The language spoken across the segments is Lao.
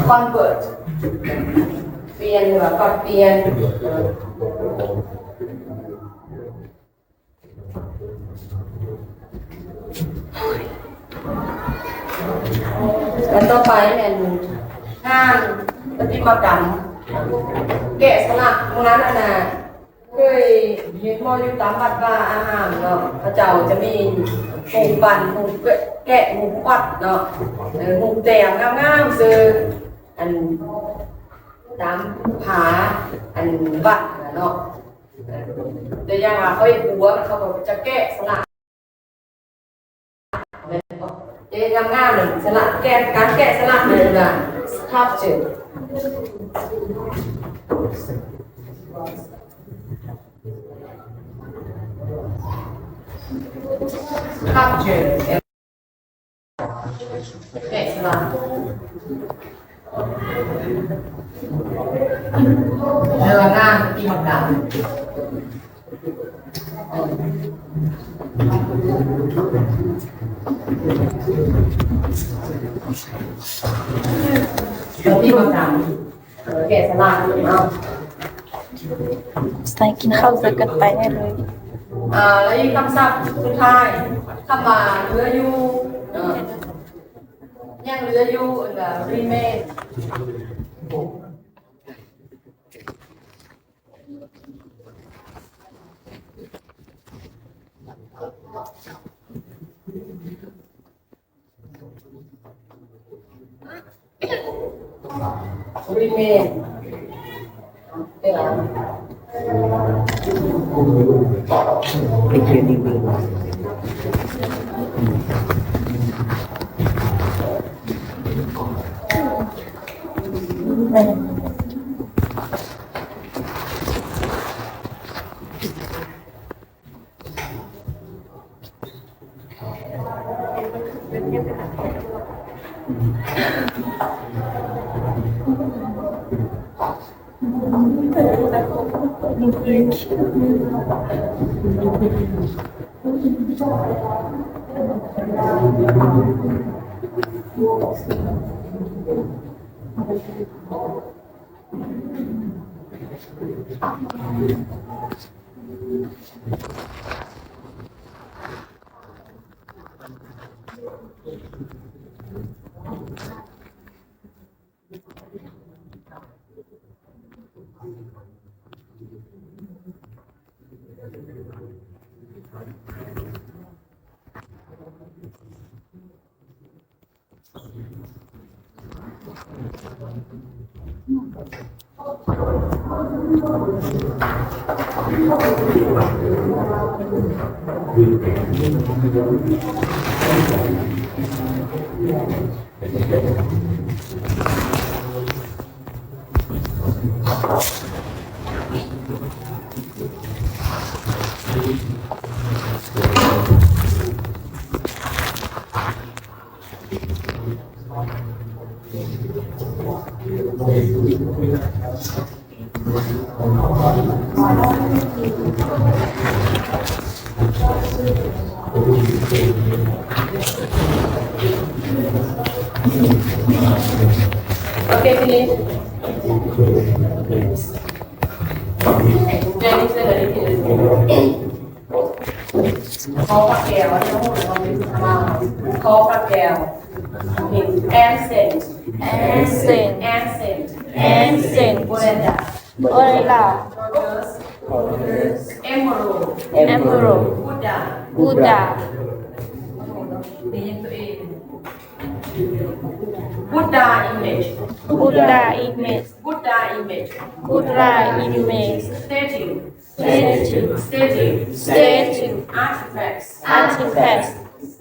convert ປ່ຽນ ຫຼືວ່າປັບປ່ຽນ. ອັນຕໍ່ໄປແມ່ນງານປະຕິມາກຳ ແກະສະຫຼັກ. ມື້ນັ້ນຫັ້ນນະ ເຄີຍເຫັນບໍ່ ຢູ່ຕາມວັດວາອາຮາມເນາະ ເຂົາເຈົ້າຈະມີຮູບປັ້ນ ຮູບແກະ ຮູບຄວັດເນາະ ເອີ ຮູບແຕ້ມງາມໆ ຊື່ ອັນ ຕາມຝາ ອັນ ວັດຫັ້ນນະເນາະ. ຕົວຢ່າງວ່າເຂົາເຮັດບົວ ເຂົາກໍຈະແກະສະຫຼັກ ແມ່ນບໍ່? ເຮັດງາມໆ ສະຫຼັກ ແກະ ການແກະສະຫຼັກເປັນ sculpture sculpture ແກະສະຫຼັກ ເລື່ອງງານປະຕິມາກຳ ປະຕິມາກຳ ເອີ ແກະສະຫຼັກເນາະ. ໃສ່ກິນເຂົ້າໃສ່ກັນໄປໄດ້ເລີຍ. ອ່າ ແລ້ວອີກຄຳສັບສຸດທ້າຍ ຄຳວ່າເຫຼືອຢູ່ ເອີ ຍັງເຫຼືອຢູ່ ອັນວ່າ remain. remain. Okay, finish. ຂໍພະແກ້ວ ຂໍພະແກ້ວ Ancient. Ancient. Ancient. Ancient. Buddha. Buddha. Emerald. Emerald. Buddha. Buddha. Buddha image. Buddha image. Buddha image. Buddha image. Statue. Statue. Statue. Statue. Artifacts. Artifacts.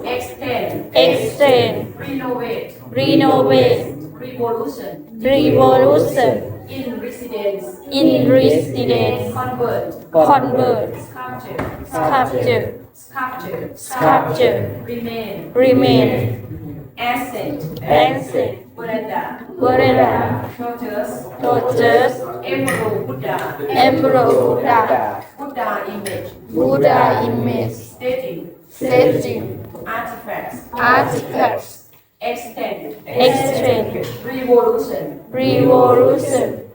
Extend. Extend. Renovate. Renovate. Revolution. Revolution. In residence. In residence. Convert. Convert. Sculpture. Sculpture. Sculpture. Sculpture. Remain. Remain. Ancient. Ancient. Buddha. Buddha. Tortoise. Tortoise. Emerald Buddha. Emerald Buddha. Buddha image. Buddha image. Statue. Statue. Artifacts. Artifacts. Extend. Extend. Revolution. Revolution.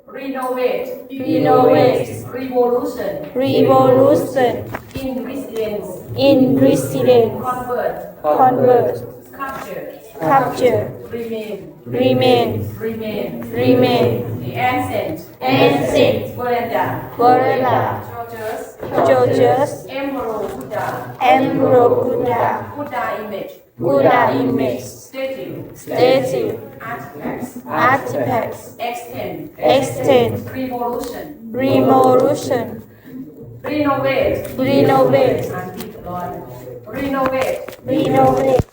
Renovate. Renovate. Revolution. Revolution. In residence. In residence. Convert. Convert. Capture. Capture. Remain. Remain. Remain. Remain. Ancient. Ancient. Veranda. Veranda. George's. George's. Emperor Buddha. Emperor Buddha. Buddha image. Buddha image. Statue. Statue. Artifacts. Artifacts. Extend. Extend. Revolution. Revolution. Renovate. Renovate. Renovate. Renovate.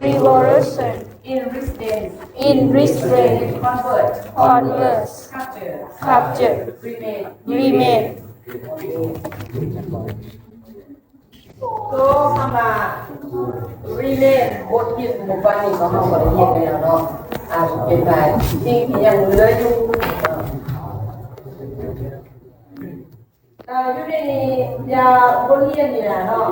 Revolution. In residence. In residence. Convert. Convert. Capture. Capture. Remain. Remain. ໂຕຄຳວ່າ remain ບົດຮຽນໝູ່ປັນນີ້ຂອງເຮົາກໍໄດ້ຮຽນໄປແລ້ວເນາະ. ອາ ເປັນໄປ ສິ່ງທີ່ຍັງເຫຼືອຢູ່ ເອີ ຢູ່ໃນນີ້ ຢ່າ ບົດຮຽນນີ້ລະເນາະ.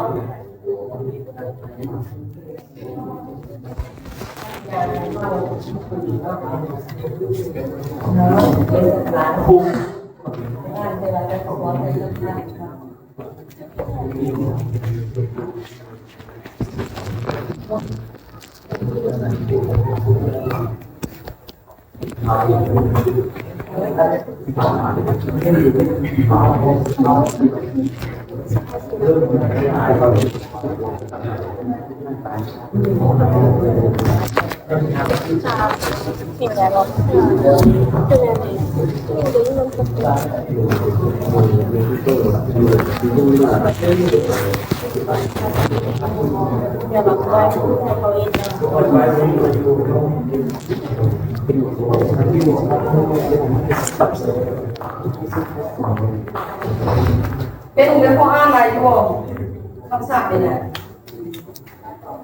ເປັນ ເປັນພໍອ່ານໄດ້ຢູ່ບໍ່? ຄຳສັບນີ້ນະ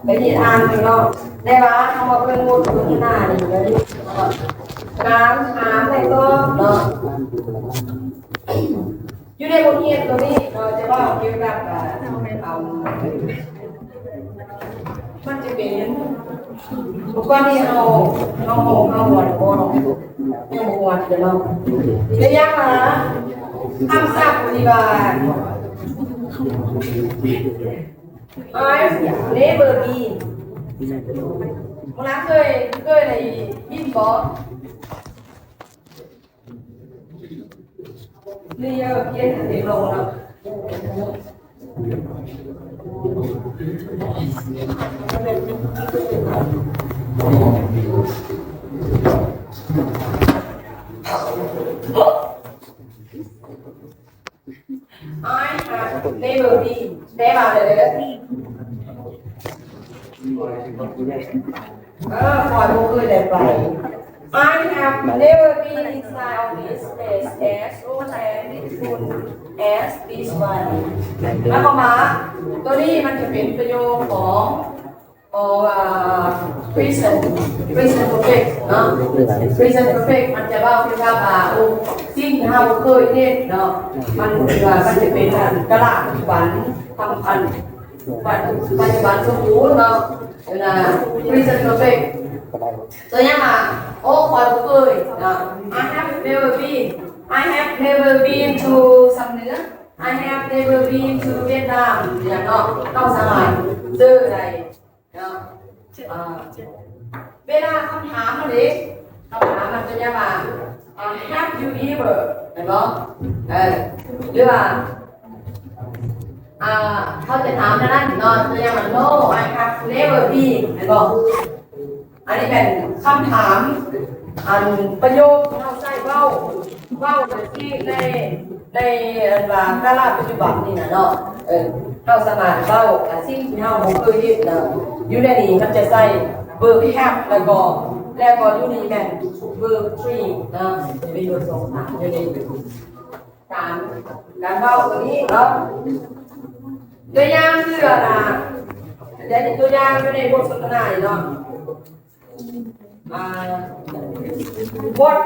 ໄປເຮັດອ່ານເບິ່ງເນາະ. ແຕ່ວ່າເຮົາມາເບິ່ງບົດສົນທະນານີ້ ການຖາມ ແລະ ຕອບເນາະ. ຢູ່ໃນບົດຮຽນຕົວນີ້ເນາະ ຈະເວົ້າກ່ຽວກັບ ອາ ອາ ມັນຈະເປັນ ທຸກວັນນີ້ເຮົາ ເຮົາ ເຮົາ ເຮົາມ່ວນບໍ່? ຍັງບໍ່ມ່ວນເດີເນາະ. ຕົວຢ່າງວ່າ ຄຳສັບທີ່ວ່າ I've never been ເວລາເຄີຍ ເຄີຍໄດ້ຍິນບໍ່? ນີ້ເອີ ຂຽນໃຫ້ເດັກລອງເນາະ. I have never been ແປວ່າເດີ ເອີ ຂ້ອຍບໍ່ເຄີຍໄດ້ໄປ. I have never been inside of this place as old and beautiful as this one. ໝາຍຄວາມວ່າ ຕົວນີ້ມັນຈະເປັນປະໂຫຍກຂອງ ຂອງ ອ່າ present present perfect ເນາະ. Present perfect ມັນຈະເວົ້າກ່ຽວກັບວ່າ ໂອ້ ສິ່ງທີ່ເຮົາເຄີຍເຮັດເນາະ ມັນ ມັນຈະເປັນ ອັນ ກາລະປັດຈຸບັນ ທຳ ອັນ ປັດຈຸບັນສົມບູນເນາະ. ເວລາ present perfect ຕົວຢ່າງວ່າ ໂອ້ ຂ້ອຍບໍ່ເຄີຍເນາະ. I have never been I have never been to ຊຳເໜືອ. I have never been to Vietnam ຢ່າງເນາະ. ເຮົາສາມາດເຈີໄດ້ເນາະ. ອ່າ ເວລາຄຳຖາມມັນເດ ຄຳຖາມມັນຕົວຢ່າງວ່າ ອ່າ Have you ever ແມ່ນບໍ່? ເອີ ຫຼືວ່າ ອ່າ ເຮົາຈະຖາມແນວນັ້ນເນາະ ຕົວຢ່າງວ່າ No, I have never been ແມ່ນບໍ່? ອັນນີ້ແມ່ນຄຳຖາມ ອັນປະໂຫຍກທີ່ເຮົາໃຊ້ເວົ້າ ເວົ້າໂດຍທີ່ໃນ ໃນ ອັນວ່າກາລະປັດຈຸບັນນີ້ນະເນາະ. ເອີ ເຮົາສາມາດເວົ້າ ອາ ສິ່ງທີ່ເຮົາບໍ່ເຄີຍເຮັດນະ ຢູ່ໃນນີ້ມັນຈະໃຊ້ verb have ແລ້ວກໍ ແລ້ວກໍຢູ່ນີ້ແມ່ນ verb three ນະ ຈະມີ verb ສອງ ສາມ ຢູ່ໃນ ການ ການເວົ້າຕົວນີ້ເນາະ. ຕົວຢ່າງຄື ອັນນະ ຕົວຢ່າງຢູ່ໃນບົດສົນທະນານີ້ເນາະ ອ່າ ບົດ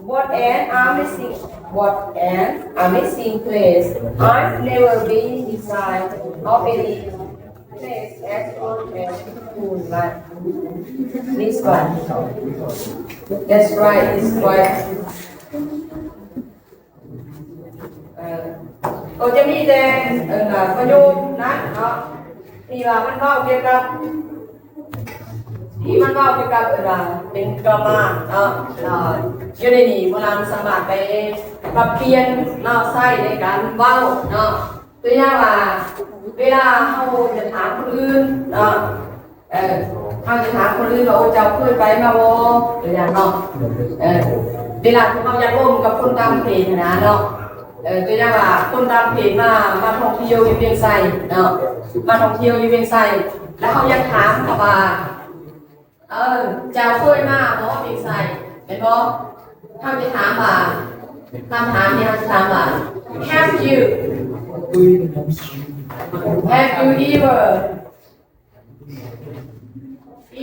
What an amazing, what an amazing place. I've never been inside of any place as old as moon like this one. That's right, it's quite ເອີ ກໍຈະມີແຕ່ ເອີ ປະໂຫຍກນັ້ນເນາະ ທີ່ວ່າມັນເວົ້າກ່ຽວກັບ ທີ່ມັນເວົ້າກ່ຽວກັບ ເອີ ວ່າເປັນກຣາມາເນາະ ເອີ ຢູ່ໃນນີ້ພວກເຮົາສາມາດໄປປັບປ່ຽນເນາະ ໃຊ້ໃນການເວົ້າເນາະ ຕົວຢ່າງວ່າ ເວລາເຮົາຈະຖາມຄົນອື່ນເນາະ ເອີ ເຮົາຈະຖາມຄົນອື່ນວ່າ ໂອ້ ເຈົ້າເຄີຍໄປມາບໍ່? ຕົວຢ່າງເນາະ ເອີ ເວລາທີ່ເຮົາຢາກລົມກັບຄົນຕ່າງປະເທດຫັ້ນນະເນາະ ເອີ ຕົວຢ່າງວ່າຄົນຕ່າງປະເທດມາ ມາທ່ອງທ່ຽວຢູ່ວຽງໄຊເນາະ ມາທ່ອງທ່ຽວຢູ່ວຽງໄຊ ແລ້ວເຮົາຢາກຖາມເຂົາວ່າ ເອີ ເຈົ້າເຄີຍມາບໍ່ວຽງໄຊ? ແມ່ນບໍ່? ເຮົາຈະຖາມວ່າ ຄຳຖາມທີ່ເຮົາຈະຖາມວ່າ Have you, have you ever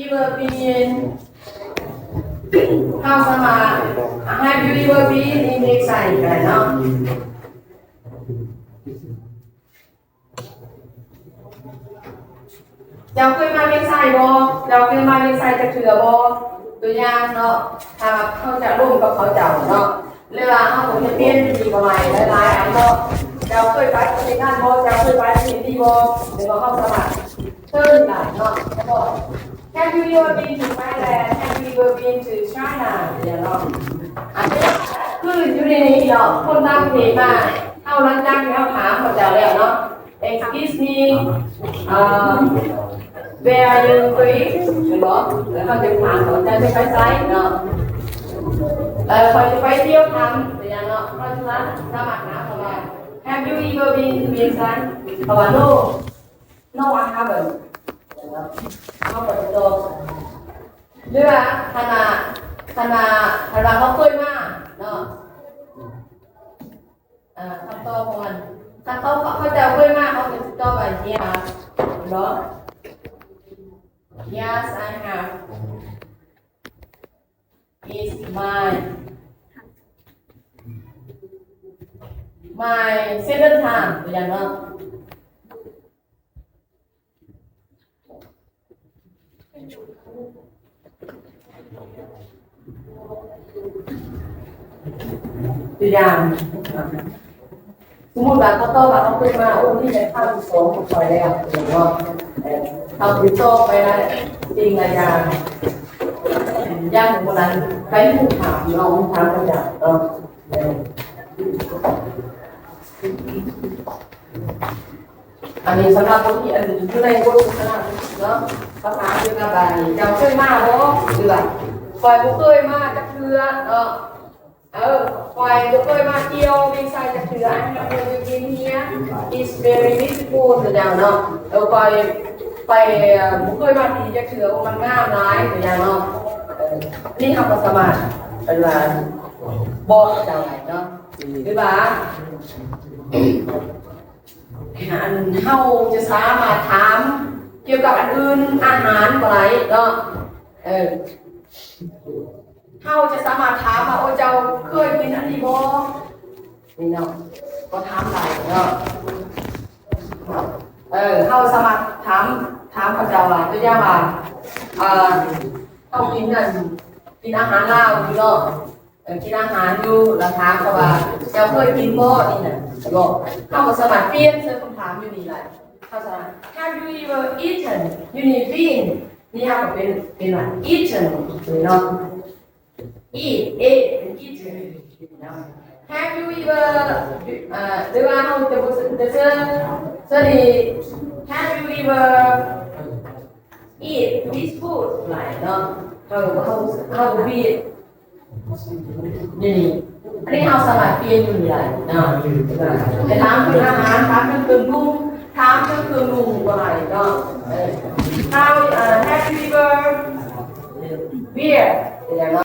Ever been ເຮົາສາມາດ Have you ever been in ວຽງໄຊ ກໍໄດ້ເນາະ ເຈົ້າເຄີຍມາວຽງໄຊບໍ່? ເຈົ້າເຄີຍມາວຽງໄຊຈັກເທື່ອບໍ່? ຕົວຢ່າງເນາະ ຖ້າເຮົາຈະລົມກັບເຂົາເຈົ້າເນາະ ຫຼືວ່າເຮົາກໍຈະປ່ຽນວິທີກະໄໝຫຼາຍໆອັນເນາະ ເຈົ້າເຄີຍໄປປະເທດນັ້ນບໍ່? ເຈົ້າເຄີຍໄປປະເທດນີ້ບໍ່? ຫຼືວ່າເຮົາສາມາດເຊີນໄດ້ເນາະ ແລ້ວກໍ Have you ever been to Thailand? Have you ever been to China? ຢ່າງເນາະ ອັນນີ້ຄືຢູ່ໃນນີ້ເນາະ ຄົນຕ່າງປະເທດມາ ເຮົາຫຼັງຈາກທີ່ເຮົາຖາມເຂົາເຈົ້າແລ້ວເນາະ Excuse me, uh, where are you going? ແມ່ນບໍ່? ແລ້ວເຮົາຈະຖາມເຂົາເຈົ້າຈະໄປໃສເນາະ ເອີ ຂ້ອຍຈະໄປທ່ຽວຖ້ຳ ຢ່າງເນາະ ເຮົາຈະສາມາດຖາມເຂົາວ່າ Have you ever been to ວຽງຈັນ? ເຂົາວ່າ No, no, I haven't. ເຮົາກໍຈະຕອບ ຫຼືວ່າຄັນວ່າ ຄັນວ່າ ຄັນວ່າເຂົາເຄີຍມາເນາະ ເອີ ຄຳຕອບຂອງມັນ ຄັນເຂົາ ເຂົາເຈົ້າເຄີຍມາ ເຂົາກໍຈະຕອບວ່າ Yes ເນາະ Yes, I have. It's my, my second time ຕົວຢ່າງເນາະ ຕົວຢ່າງ ສົມມຸດວ່າເຂົາຕອບວ່າເຂົາເຄີຍມາ ໂອ້ ນີ້ແມ່ນຄັ້ງທີສອງຂອງຂ້ອຍແລ້ວເນາະ ເອີ ເຮົາຖືກຕອບໄປຫຼາຍສິ່ງຫຼາຍຢ່າງ ຢ່າງຄົນນັ້ນໄປຮູ້ຖາມເນາະ ຮູ້ຖາມເຂົາເຈົ້າເນາະ ເອີ ອັນນີ້ສຳລັບຄົນທີ່ ອັນ ຢູ່ໃນບົດສົນທະນາເນາະ ເຂົາຖາມກ່ຽວກັບວ່າ ເຈົ້າເຄີຍມາບໍ່? ຫຼືວ່າ ຂ້ອຍບໍ່ເຄີຍມາຈັກເທື່ອເນາະ ເອີ ຂ້ອຍບໍ່ເຄີຍມາທ່ຽວວຽງໄຊຈັກເທື່ອ I have never been here. It's very beautiful ຕົວຢ່າງເນາະ ເອີ ຂ້ອຍໄປ ເອີ ບໍ່ເຄີຍມາທີ່ນີ້ຈັກເທື່ອ ໂອ້ ມັນງາມຫຼາຍ ຕົວຢ່າງເນາະ ເອີ ນີ້ເຮົາກໍສາມາດ ເອີ້ນວ່າ ບອກເຂົາເຈົ້າໄດ້ເນາະ ຫຼືວ່າ ອັນ ເຮົາຈະສາມາດຖາມກ່ຽວກັບອັນອື່ນ ອາຫານກໍໄດ້ເນາະ ເອີ ເຮົາຈະສາມາດຖາມວ່າ ໂອ້ ເຈົ້າເຄີຍກິນອັນນີ້ບໍ່? ນີ້ເນາະ ກໍຖາມໄດ້ເນາະ ເອີ ເຮົາສາມາດຖາມ ຖາມເຂົາເຈົ້າວ່າ ຕົວຢ່າງວ່າ ເອີ ເຮົາກິນອັນ ກິນອາຫານລາວຢູ່ເນາະ ເອີ ກິນອາຫານຢູ່ ແລ້ວຖາມເຂົາວ່າ ເຈົ້າເຄີຍກິນບໍ່? ນີ້ນະ ເນາະ ເຮົາກໍສາມາດປ່ຽນເຊິ່ງຄຳຖາມຢູ່ນີ້ໄດ້ ເຮົາສາມາດ Have you ever eaten? ຢູ່ນີ້ been ນີ້ເຮົາກໍເປັນ ເປັນວ່າ eaten ເນາະ eat, ate, and eaten ເນາະ Have you ever ເອີ ຫຼືວ່າເຮົາຈະບໍ່ ຈະເຊີນ ເຊີນອີກ Have you ever eat this food ຫຼາຍເນາະ ເຮົາ ເຮົາ ເຮົາ eat ນີ້ ອັນນີ້ເຮົາສາມາດປ່ຽນຢູ່ນີ້ໄດ້ເນາະ ຈະຖາມເຖິງອາຫານ ຖາມເຖິງເຄື່ອງດື່ມ ຖາມເຖິງເຄື່ອງນຸ່ງກໍໄດ້ເນາະ ເອີ How, uh, have you ever wear ເນາະ